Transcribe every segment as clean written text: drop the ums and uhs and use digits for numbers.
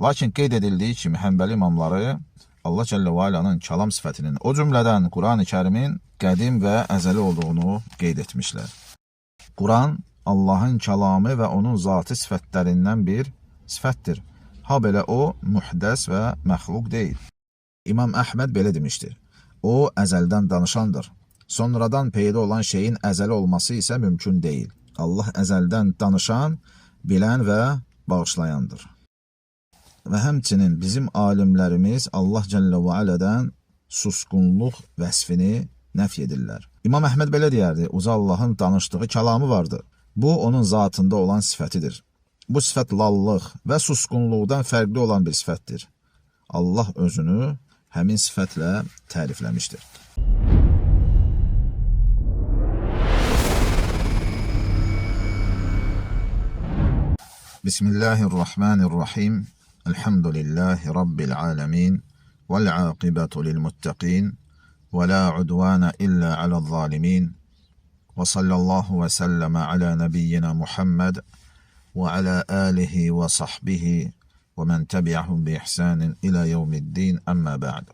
Lakin qeyd edildiyi kimi Həmbəli imamları Allah Cəllə və Alanın kəlam sifətinin, o cümlədən Quran-ı Kərimin qədim və əzəli olduğunu qeyd etmişlər. Quran Allahın kəlamı və onun zati sifətlərindən bir sifətdir. Ha belə o mühdəs və məxluq deyil. İmam Əhməd belə demişdir. O əzəldən danışandır. Sonradan peyda olan şeyin əzəli olması isə mümkün deyil. Allah əzəldən danışan, bilən və bağışlayandır. Və həmçinin bizim alimlərimiz Allah Cəllə və Alədən susqunluq vəsfini nəfy edirlər. İmam Əhməd belə deyərdi, Uca Allahın danışdığı kəlamı vardır. Bu, onun zatında olan sifətidir. Bu sifət lallıq və susqunluqdan fərqli olan bir sifətdir. Allah özünü həmin sifətlə tərifləmişdir. Bismillahirrahmanirrahim. Elhamdülillahi Rabbil alemin. Vel aqibetu lil muttaqin. Ve la udvana illa ala'z-zalimin. Ve sallallahu ve selleme ala nebiyyina Muhammed ve ala alihi ve sahbihi ve men tebi'ahum bi ihsanin ila yevmiddin. Amma ba'd.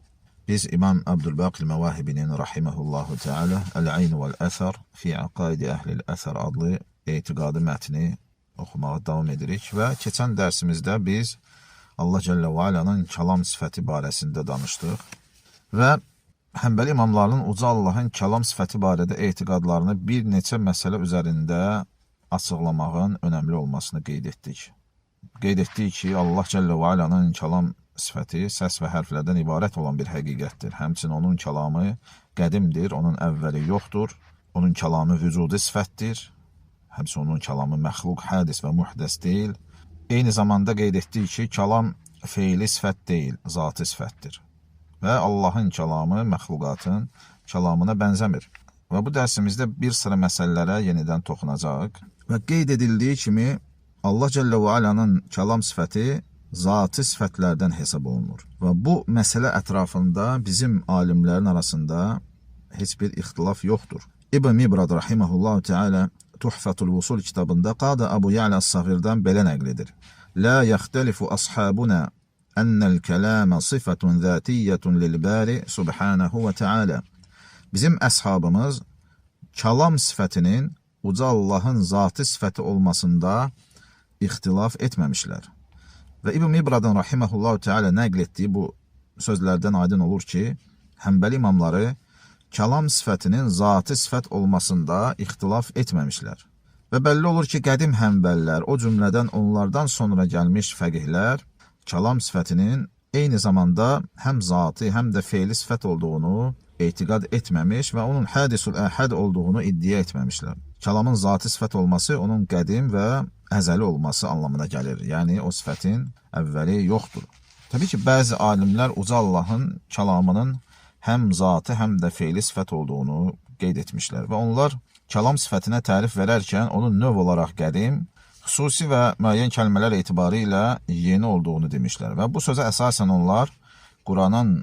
Biz İmam Abdülbaqi Məvahibinin rahimehullahu teala El-Ayn vel-Əsər fi Aqaidi Əhlil-Əsər adlı etiqadi mətni oxumağa davam edirik və keçən dərsimizdə biz Allah Cəllə və Alanın kəlam sifəti barəsində danışdıq və Həmbəli imamlarının Uca Allahın kəlam sifəti barədə etiqadlarını bir neçə məsələ üzərində açıqlamağın önəmli olmasını qeyd etdik. Qeyd etdik ki, Allah Cəllə və Alanın kəlam sifəti səs və hərflərdən ibarət olan bir həqiqətdir. Həmçinin onun kəlamı qədimdir, onun əvvəli yoxdur. Onun kəlamı vücudi sifətdir. Həmçinin onun kəlamı məxluq, hədis və muhdəs deyil. Eyni zamanda qeyd etdik ki, kəlam feili sifət deyil, zati sifətdir. Və Allahın kəlamı məxluqatın kəlamına bənzəmir. Və bu dərsimizdə bir sıra məsələlərə yenidən toxunacağıq. Və qeyd edildiyi kimi Allah Cəllə və Alanın kəlam sifəti zati sifətlərdən hesab olunur. Və bu məsələ ətrafında bizim alimlərin arasında heç bir ixtilaf yoxdur. İbn Mibrad rahimehullahu teala Tuhfatul Vusul kitabında Qada Abu Ya'la As-Saghirdən belə nəql edir. La yaxtəlifu ashabuna ennel kəlama sıfatun zatiyyətun lil bari subhanahu və teala. Bizim əshabımız kəlam sifətinin uca Allahın zati sifəti olmasında ixtilaf etməmişlər. Və İbn Mibradın rahimehullahu teala nəql etdiyi bu sözlərdən aydın olur ki, Həmbəli imamları kəlam sifətinin zati sifət olmasında ixtilaf etməmişlər. Və bəlli olur ki, qədim həmbəllər, o cümlədən onlardan sonra gəlmiş fəqihlər kəlam sifətinin eyni zamanda həm zati, həm də feili sifət olduğunu etiqad etməmiş və onun hədisul əhəd olduğunu iddia etməmişlər. Kəlamın zati sifət olması onun qədim və əzəli olması anlamına gəlir. Yəni o sifətin əvvəli yoxdur. Təbii ki, bəzi alimlər uca Allahın kəlamının həm zati, həm də feili sifət olduğunu qeyd etmişlər və onlar kəlam sifətinə tərif verərkən onun növ olaraq qədim, xüsusi və müəyyən kəlmələr etibarı ilə yeni olduğunu demişlər və bu sözə əsasən onlar Quranın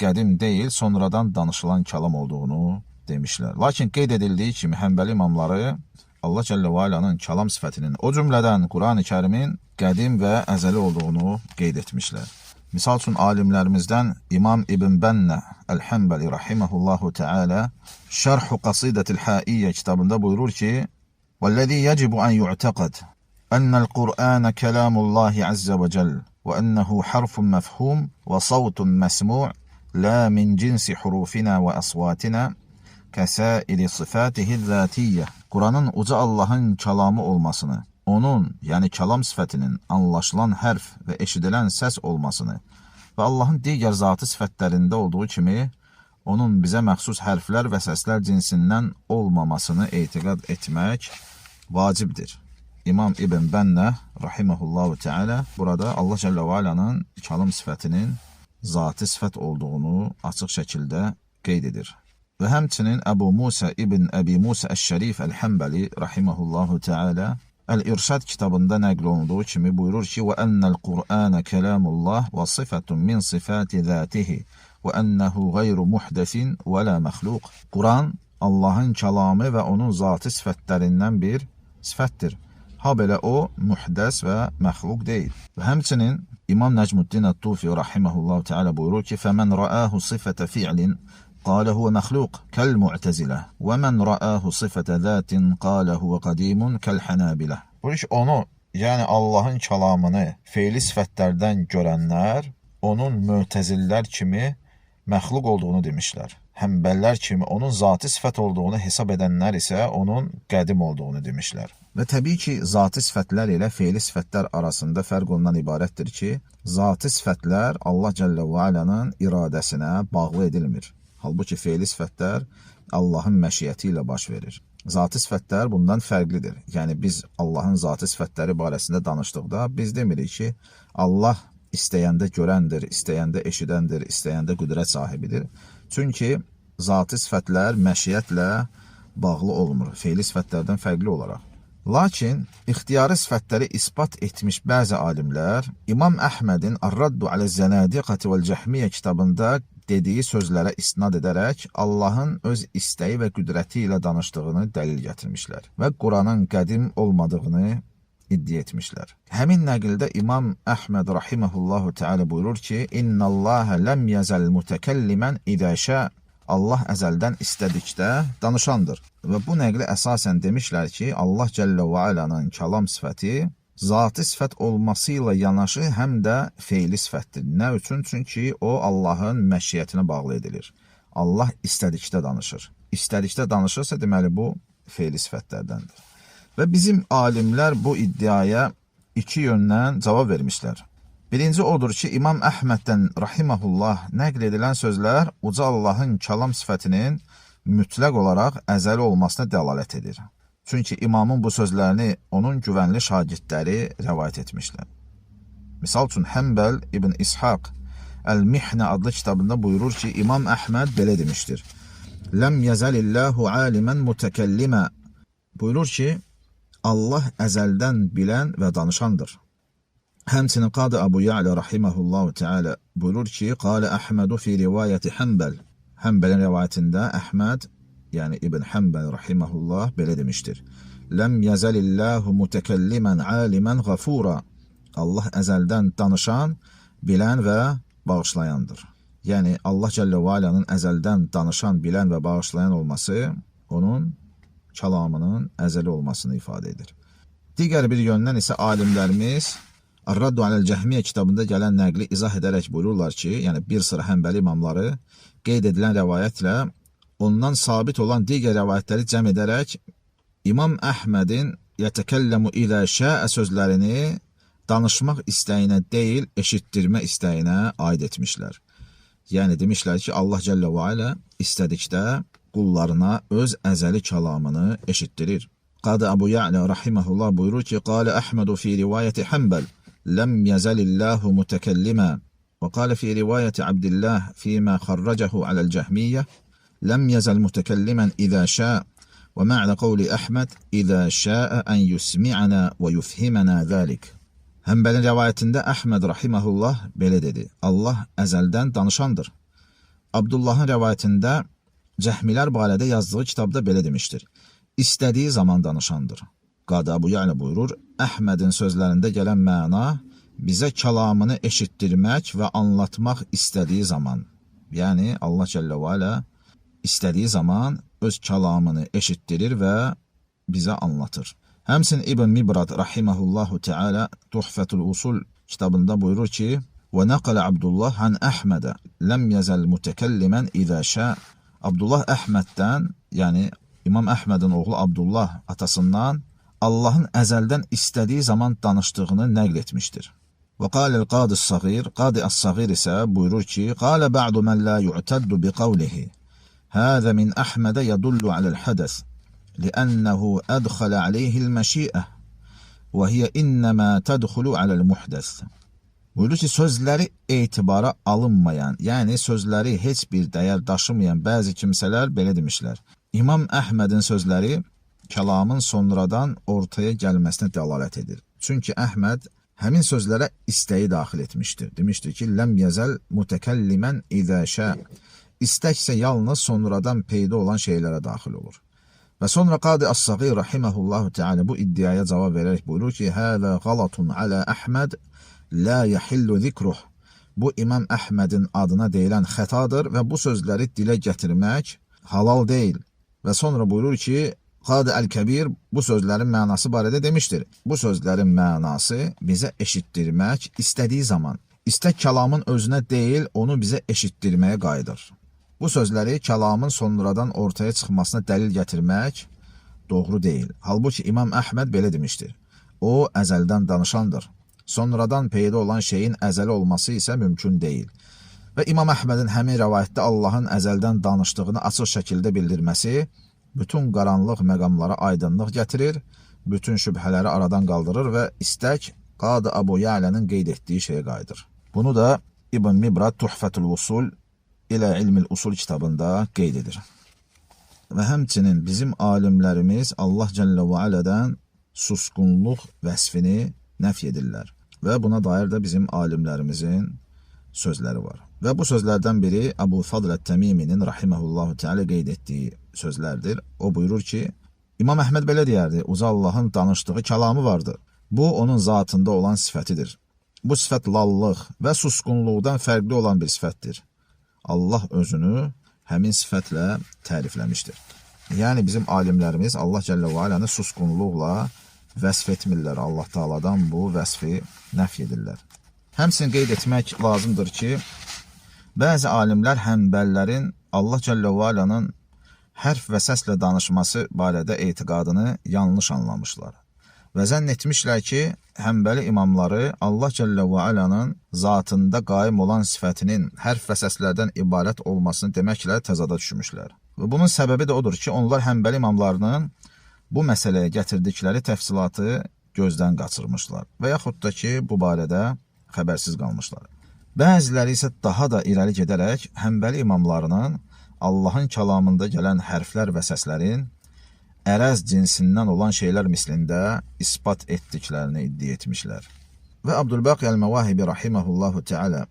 qədim deyil, sonradan danışılan kəlam olduğunu demişlər. Lakin qeyd edildiyi kimi Həmbəli imamları Allah Cəllə və Alanın kəlam sifətinin, o cümlədən Quran-ı Kərimin qədim və əzəli olduğunu qeyd etmişlər. Misal üçün alimlərimizdən İmam İbn Bənnə Əl-Həmbəli rahimehullahu teala Şərh Qasidətil Haiyyə kitabında buyurur ki: "Vəllazi yecibu an yu'taqad ennel Qur'an kelamullahi azze ve celle ve ennehu harfun mefhum ve savtun mesmu' la min cinsi hurufina ve aswatina kəsairi sıfatihi zatiyyə." Quranın uca Allahın kəlamı olmasını, onun, yəni kəlam sifətinin anlaşılan hərf və eşidilən səs olmasını və Allahın digər zati sifətlərində olduğu kimi onun bizə məxsus hərflər və səslər cinsindən olmamasını etiqad etmək vacibdir. İmam İbn Bənnə rahimehullahu teala burada Allah Cəllə və Alanın kəlam sifətinin zati sifət olduğunu açıq şəkildə qeyd edir. Və həmçinin Əbu Musa İbn Əbi Musa Əş-Şərif Əl-Həmbəli rahimehullahu teala Əl-İrşad kitabında nəql olunduğu kimi buyurur ki: "Və ennel Qur'ana kelamullah və sıfatun min sifati zatihi və ennehu gayru muhdesin və la məxluq." Quran Allahın kəlamı və onun zati sifətlərindən bir sifətdir. Ha belə o muhdəs və məxluq deyil. Və həmçinin İmam Nəcmuddin Ət-Tufi rahimehullah teala buyurur ki: "Fəmen ra'ahu sifete fi'lin qala huve məxluq kəl-mu'tezilə və men ra'ahu sifete zatin qala huve qadimun kəl-hanabilə." Buyurur ki, onu, yəni Allahın kəlamını feili sifətlərdən görənlər onun mötəzillər kimi məxluq olduğunu demişlər. Həmbəllər kimi onun zati sifət olduğunu hesab edənlər isə onun qədim olduğunu demişlər. Və təbii ki, zati sifətlər ilə feili sifətlər arasında fərq ondan ibarətdir ki, zati sifətlər Allah Cəllə və Alanın iradəsinə bağlı edilmir. Halbuki feili sifətlər Allahın məşiyyəti ilə baş verir. Zati sifətlər bundan fərqlidir. Yəni biz Allahın zati sifətləri barəsində danışdıqda biz demirik ki, Allah istəyəndə görəndir, istəyəndə eşidəndir, istəyəndə qüdrət sahibidir. Çünki zati sifətlər məşiyyətlə bağlı olmur, feili sifətlərdən fərqli olaraq. Lakin ixtiyari sifətləri isbat etmiş bəzi alimlər İmam Əhmədin Ar-Raddu alə-Zənadiqati vəl-Cəhmiyyə kitabında dediyi sözlərə istinad edərək Allahın öz istəyi və qüdrəti ilə danışdığını dəlil gətirmişlər və Quranın qədim olmadığını iddia etmişlər. Həmin nəqildə İmam Əhməd rahimehullahu teala buyurur ki: "İnnallaha lem yezəl mütəkəllimən izə şə." Allah əzəldən istədikdə danışandır. Və bu nəqli əsasən demişlər ki, Allah Cəllə və Alanın kəlam sifəti zati sifət olması ilə yanaşı həm də feili sifətdir. Nə üçün? Çünki o Allahın məşiyyətinə bağlı edilir. Allah istədikdə danışır. İstədikdə danışırsa, deməli bu feili sifətlərdəndir. Və bizim alimlər bu iddiaya iki yöndən cavab vermişlər. Birinci odur ki, İmam Əhməddən rahimehullah nəql edilən sözlər uca Allahın kəlam sifətinin mütləq olaraq əzəli olmasına dəlalət edir. Çünki imamın bu sözlərini onun güvənli şagirdləri rəvayət etmişlər. Misal üçün Həmbəl İbn İshaq Əl-Mihnə adlı kitabında buyurur ki, İmam Əhməd belə demişdir. Ləm yəzəlillahu alimən mütəkəllimə. Buyurur ki, Allah əzəldən bilən və danışandır. Həmçinin Qadı Abu Ya'la rahimehullahu teala buyurur ki, Qalə Əhmədu fi rivayəti Həmbəl. Həmbəlin rivayətində Əhməd, yəni İbn Həmbəl rahimehullah belə demişdir. Ləm yəzəlillahu mütəkəllimən alimən ғafura. Allah əzəldən danışan, bilən və bağışlayandır. Yəni Allah Cəllə və Alanın əzəldən danışan, bilən və bağışlayan olması onun kəlamının əzəli olmasını ifadə edir. Digər bir yöndən isə alimlərimiz Ar-Raddu aləl-Cəhmiyyə kitabında gələn nəqli izah edərək buyururlar ki, yəni bir sıra həmbəli imamları qeyd edilən rəvayətlə ondan sabit olan digər rəvayətləri cəm edərək İmam Əhmədin yətəkəlləmu ilə şəə sözlərini danışmaq istəyinə deyil, eşitdirmə istəyinə aid etmişlər. Yəni demişlər ki, Allah Cəllə və Alə istədikdə qullarına öz əzəli kəlamını eşitdirir. Qadı Abu Ya'la rahimehullah buyurur ki, Qalə Əhmədu fi rivayəti Həmbəl ləm yəzəlillahu mütəkəllimə və qalə fi rivayəti Abdillah fīmə xarracahu aləl-cəhmiyyə ləm yəzəl mütəkəllimən izə şə və mə'lə qavli Əhməd izə şəə ən yusmi'ana və yufhimənə zəlik. Həmbəlin rəvayətində Əhməd rahimehullah belə dedi: Allah əzəldən danışandır. Abdullahın rəvayətində Cəhmilər barədə yazdığı kitabda belə demişdir: İstədiyi zaman danışandır. Qadı Abu Ya'la buyurur, Əhmədin sözlərində gələn məna bizə kəlamını eşitdirmək və anlatmaq istədiyi zaman, yəni Allah Cəllə və Alə istədiyi zaman öz kəlamını eşitdirir və bizə anlatır. Həmçinin İbn Mibrad rahimehullahu teala Tuhfətul Usul kitabında buyurur ki: "Və nəqələ Abdullah an Əhmədə ləm yəzəl mütəkəllimən izə şə." Abdullah Əhməddən, yəni İmam Əhmədin oğlu Abdullah atasından Allahın əzəldən istədiyi zaman danışdığını nəql etmişdir. Və qaləl qadi-s-səğir, qadi-s-səğir isə buyurur ki, qalə ba'du men la yu'taddu bi qawlihi. Hâzə min Əhmədə yadullu aləl-hədəs, li'ənəhu ədxələ aleyhi'l-məşi'ə və hiyə innəmə tədxulu aləl-muhdəs. Buyurur ki, sözləri etibara alınmayan, yəni sözləri heç bir dəyər daşımayan bəzi kimsələr belə demişlər. İmam Əhmədin sözləri kəlamın sonradan ortaya gəlməsinə dəlalət edir. Çünki Əhməd həmin sözlərə istəyi daxil etmişdir. Demişdir ki, ləm yəzəl mütəkəllimən izə şə. İstək isə yalnız sonradan peyda olan şeylərə daxil olur. Və sonra Qadi As-Sagir rahimehullahu teala bu iddiaya cavab verərək buyurur ki: "Hâzâ galatun ala Əhməd la yahillu zikruh." Bu İmam Əhmədin adına deyilən xətadır və bu sözləri dilə gətirmək halal deyil. Və sonra buyurur ki, Qadi Əl-Kəbir bu sözlərin mənası barədə demişdir. Bu sözlərin mənası bizə eşitdirmək istədiyi zaman, istək kəlamın özünə deyil, onu bizə eşitdirməyə qayıdır. Bu sözləri kəlamın sonradan ortaya çıxmasına dəlil gətirmək doğru deyil. Halbuki İmam Əhməd belə demişdir. O əzəldən danışandır. Sonradan peyda olan şeyin əzəli olması isə mümkün deyil. Və İmam Əhmədin həmin rəvayətdə Allahın əzəldən danışdığını açıq şəkildə bildirməsi bütün qaranlıq məqamlara aydınlıq gətirir, bütün şübhələri aradan qaldırır və istək Qadı Abu Ya'lənin qeyd etdiyi şeyə qayıdır. Bunu da İbn Mibrad Tuhfətul Usul ilə İlmil Usul kitabında qeyd edir. Və həmçinin bizim alimlərimiz Allah Cəllə və Alədən susqunluq vəsfini nəfy edirlər. Və buna dair də bizim alimlərimizin sözləri var. Və bu sözlərdən biri Əbu Fadl Ət-Təmiminin rahimehullahu teala qeyd etdiyi sözlərdir. O buyurur ki, İmam Əhməd belə deyərdi: Uca Allahın danışdığı kəlamı vardır. Bu onun zatında olan sifətidir. Bu sifət lallıq və susqunluqdan fərqli olan bir sifətdir. Allah özünü həmin sifətlə tərifləmişdir. Yəni bizim alimlərimiz Allah Cəllə və Alanı susqunluqla vəsf etmirlər. Allah Taala'dan bu vəsfi nəfy edirlər. Həmçinin qeyd etmək lazımdır ki, bəzi alimlər həmbəllərin Allah Cəllə və Alanın hərf və səslə danışması barədə etiqadını yanlış anlamışlar. Və zənn etmişlər ki, Həmbəli imamları Allah Cəllə və Alanın zatında qaim olan sifətinin hərf və səslərdən ibarət olmasını deməklə təzada düşmüşlər. Və bunun səbəbi də odur ki, onlar Həmbəli imamlarının bu məsələyə gətirdikləri təfsilatı gözdən qaçırmışlar və yaxud da ki, bu barədə xəbərsiz qalmışlar. Bəziləri isə daha da irəli gedərək Həmbəli imamlarının Allahın kəlamında gələn hərflər və səslərin ərəz cinsindən olan şeylər mislində isbat etdiklərini iddia etmişlər. Və Abdülbaqi Əl-Məvahibi rahimehullahu teala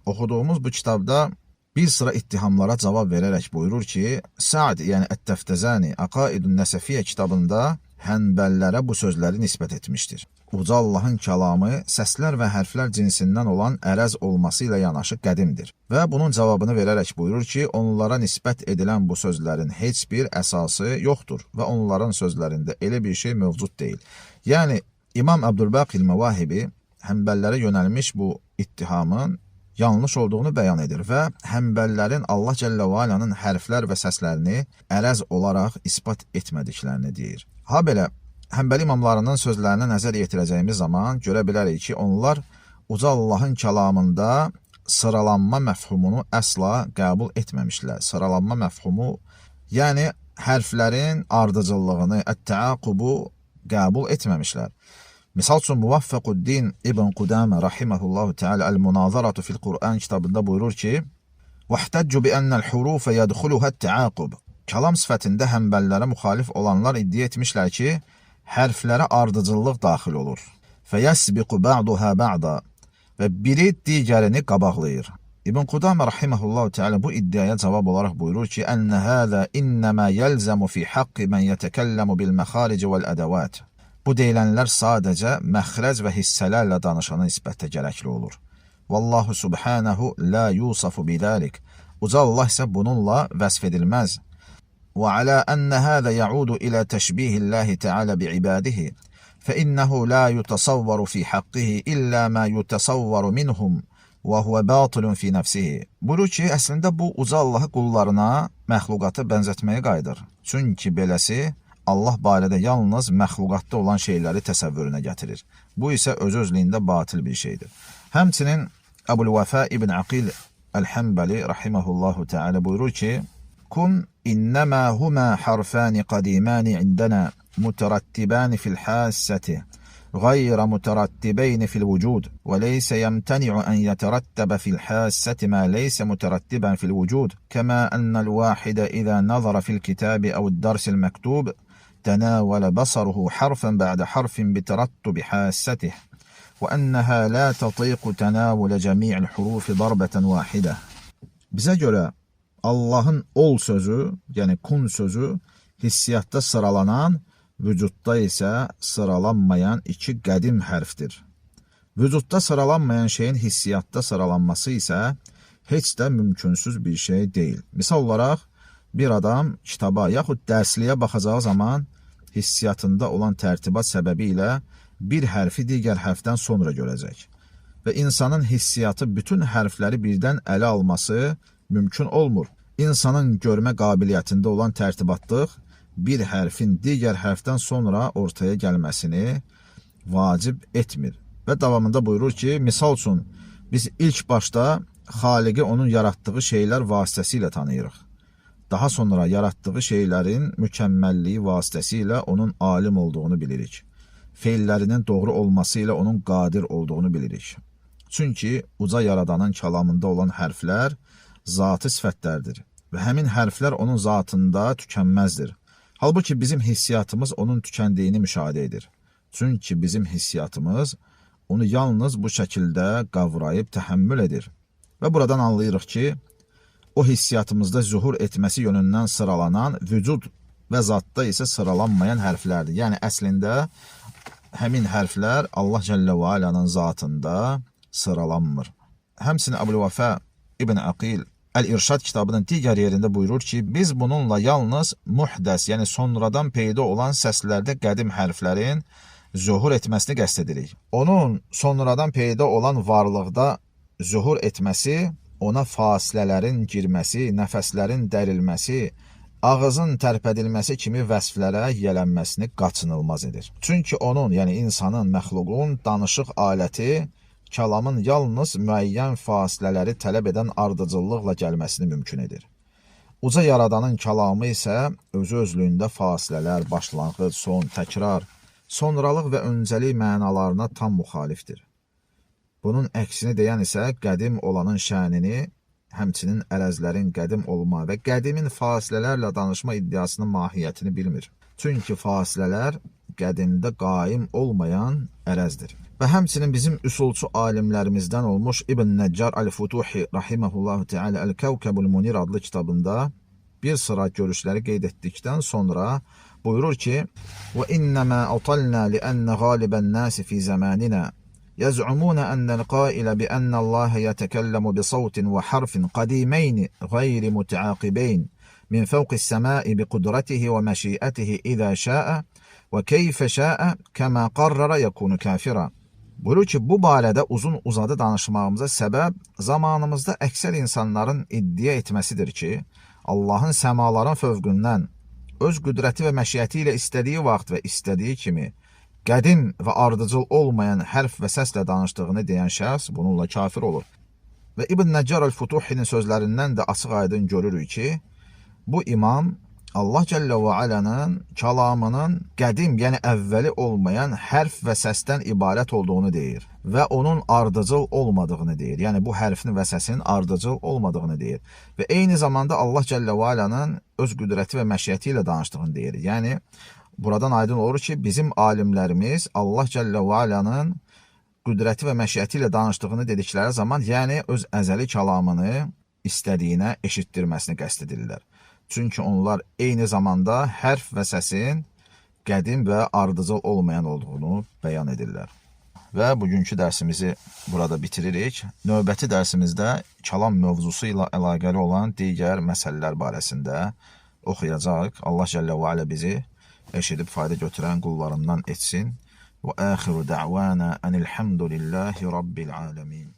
oxuduğumuz bu kitabda bir sıra ittihamlara cavab verərək buyurur ki, Sa'd, yəni Ət-Təftəzani Aqaidun Nəsəfiyyə kitabında Hənbəllərə bu sözləri nisbət etmişdir. Uca Allahın kəlamı səslər və hərflər cinsindən olan ərəz olması ilə yanaşı qədimdir. Və bunun cavabını verərək buyurur ki, onlara nisbət edilən bu sözlərin heç bir əsası yoxdur və onların sözlərində elə bir şey mövcud deyil. Yəni İmam Əbdülbaqi Məvahibi Hənbəllərə yönəlmiş bu ittihamın yanlış olduğunu bəyan edir və Hənbəllərin Allah Cəllə və Alanın hərflər və səslərini ərəz olaraq isbat etmədiklərini deyir. Ha belə, Həmbəli imamlarının sözlərinə nəzər yetirəcəyimiz zaman görə bilərik ki, onlar Uca Allahın kəlamında sıralanma məfhumunu əsla qəbul etməmişlər. Sıralanma məfhumu, yəni hərflərin ardıcıllığını, ət-təaqubu qəbul etməmişlər. Misal üçün Muvaffəquddin İbn Qudamə rahimehullahu teala El-Munazaratu fil Qur'an kitabında buyurur ki: "Vahtaccu bi ennel hurufe yedhuluha et-təaqub." Kəlam sifətində həmbəllərə müxalif olanlar iddia etmişlər ki, hərflərə ardıcıllıq daxil olur. Fəyəsbiqu ba'duha ba'da və biri digərini qabaqlayır. İbn Qudamə rahimehullahu teala bu iddiaya cavab olaraq buyurur ki, "Enne hâzâ innemâ yelzemu fi haqqi men yetekellemu bil məxaric vel ədəvat." Bu deyilənlər sadəcə məxrəc və hissələrlə danışana nisbətdə gərəkli olur. Vallahu subhanahu la yusafu bidalik. Uca Allah isə bununla vəsf edilməz. وعلى أن هذا يعود إلى تشبيه الله تعالى بعباده فإنه لا يتصور في حقه إلا ما يتصور منهم وهو باطل في نفسه. Buyurur ki, əslində bu uca Allahı qullarına, məxluqata bənzətməyə qayıdır. Çünki beləsi Allah barədə yalnız məxluqatda olan şeyləri təsəvvürünə gətirir. Bu isə öz-özlüyündə batil bir şeydir. Həmçinin Əbul-Vəfa İbn Aqil Əl-Həmbəli rahimehullahu teala buyurur ki, Kun innema huma harfani qadimani indana mutarattibani fil hassati غير مترتبين في الوجود وليس يمتنع أن يترتب في الحاسة ما ليس مترتبا في الوجود كما أن الواحد إذا نظر في الكتاب أو الدرس المكتوب تناول بصره حرفا بعد حرف بترتب حاسته وأنها لا تطيق تناول جميع الحروف ضربة واحدة. Bizə görə Allahın ol sözü, yəni kun sözü Hissiyatda sıralanan, vücudda isə sıralanmayan iki qədim hərfdir. Vücudda sıralanmayan şeyin hissiyatda sıralanması isə heç də mümkünsüz bir şey deyil. Misal olaraq, bir adam kitaba yaxud dərsliyə baxacağı zaman hissiyatında olan tərtibat səbəbi ilə bir hərfi digər hərfdən sonra görəcək. Və insanın hissiyatı bütün hərfləri birdən ələ alması mümkün olmur. İnsanın görmə qabiliyyətində olan tərtibatlıq bir hərfin digər hərfdən sonra ortaya gəlməsini vacib etmir. Və davamında buyurur ki, misal üçün biz ilk başda Xaliqi onun yaratdığı şeylər vasitəsilə tanıyırıq. Daha sonra yaratdığı şeylərin mükəmməlliyi vasitəsilə onun alim olduğunu bilirik. Feillərinin doğru olması ilə onun qadir olduğunu bilirik. Çünki uca yaradanın kəlamında olan hərflər zatı sifətlərdir və həmin hərflər onun zatında tükənməzdir. Halbuki bizim hissiyatımız onun tükəndiyini müşahidə edir. Çünki bizim hissiyatımız onu yalnız bu şəkildə qavrayıb təhəmmül edir. Və buradan anlayırıq ki, o hissiyatımızda zuhur etməsi yönündən sıralanan vücud və zatda isə sıralanmayan hərflərdir. Yəni əslində həmin hərflər Allah Cəllə və Alanın zatında sıralanmır. Həmçinin Əbül-Vəfa İbn Aqil Əl-İrşad kitabının digər yerində buyurur ki, biz bununla yalnız muhdəs, yəni sonradan peyda olan səslərdə qədim hərflərin zuhur etməsini qəsd edirik. Onun sonradan peyda olan varlıqda zuhur etməsi, ona fasilələrin girməsi, nəfəslərin dərilməsi, ağızın tərpədilməsi kimi vəsflərə yiyələnməsini qaçınılmaz edir. Çünki onun, yəni insanın, məxluqun danışıq aləti kəlamın yalnız müəyyən fasilələri tələb edən ardıcıllıqla gəlməsini mümkün edir. Uca Yaradanın kəlamı isə özü özlüyündə fasilələr, başlanğıc, son, təkrar, sonralıq və öncəlik mənalarına tam müxalifdir. Bunun əksini deyən isə qədim olanın şənini, həmçinin ərəzlərin qədim olma və qədimin fasilələrlə danışma iddiasının mahiyyətini bilmir. Çünki fasilələr qədimdə qaim olmayan ərəzdir. Və həmçinin bizim üsulçu alimlərimizdən olmuş İbn Nəccar Əl-Futuhi rahimehullahu teala Əl-Kəvkəbul Munir adlı kitabında bir sıra görüşləri qeyd etdikdən sonra buyurur ki: "Və innema atalna li'anna galiban nas fi zamanina يزعمون أن القائل بأن الله يتكلم بصوت وحرف قديمين غير متعاقبين من فوق السماء بقدرته ومشيئته إذا شاء وكيف شاء كما قرر يكون كافرا." Buyurur ki, bu barədə uzun uzadı danışmağımıza səbəb zamanımızda əksər insanların iddia etməsidir ki, Allahın səmaların fövqündən öz qüdrəti və məşiyyəti ilə istədiyi vaxt və istədiyi kimi qədim və ardıcıl olmayan hərf və səslə danışdığını deyən şəxs bununla kafir olur. Və İbn Nəccar el-Futuhinin sözlərindən də açıq-aydın görürük ki, bu imam Allah Cəllə və Alənin kəlamının qədim, yəni əvvəli olmayan hərf və səsdən ibarət olduğunu deyir və onun ardıcıl olmadığını deyir. Yəni bu hərfin və səsin ardıcıl olmadığını deyir. Və eyni zamanda Allah Cəllə və Alənin öz qüdrəti və məşiyyəti ilə danışdığını deyir. Yəni buradan aydın olur ki, bizim alimlərimiz Allah Cəllə və Alənin qüdrəti və məşiyyəti ilə danışdığını dedikləri zaman, yəni öz əzəli kəlamını istədiyinə eşitdirməsini qəsd edirlər. Çünki onlar eyni zamanda hərf və səsin qədim və ardıcıl olmayan olduğunu bəyan edirlər. Və bugünkü dərsimizi burada bitiririk. Növbəti dərsimizdə kəlam mövzusu ilə əlaqəli olan digər məsələlər barəsində oxuyacağıq. Allah Cəllə və Alə bizi eşidib fayda götürən qullarından etsin. Və axiru da'vana enilhamdülillahi rabbil alamin.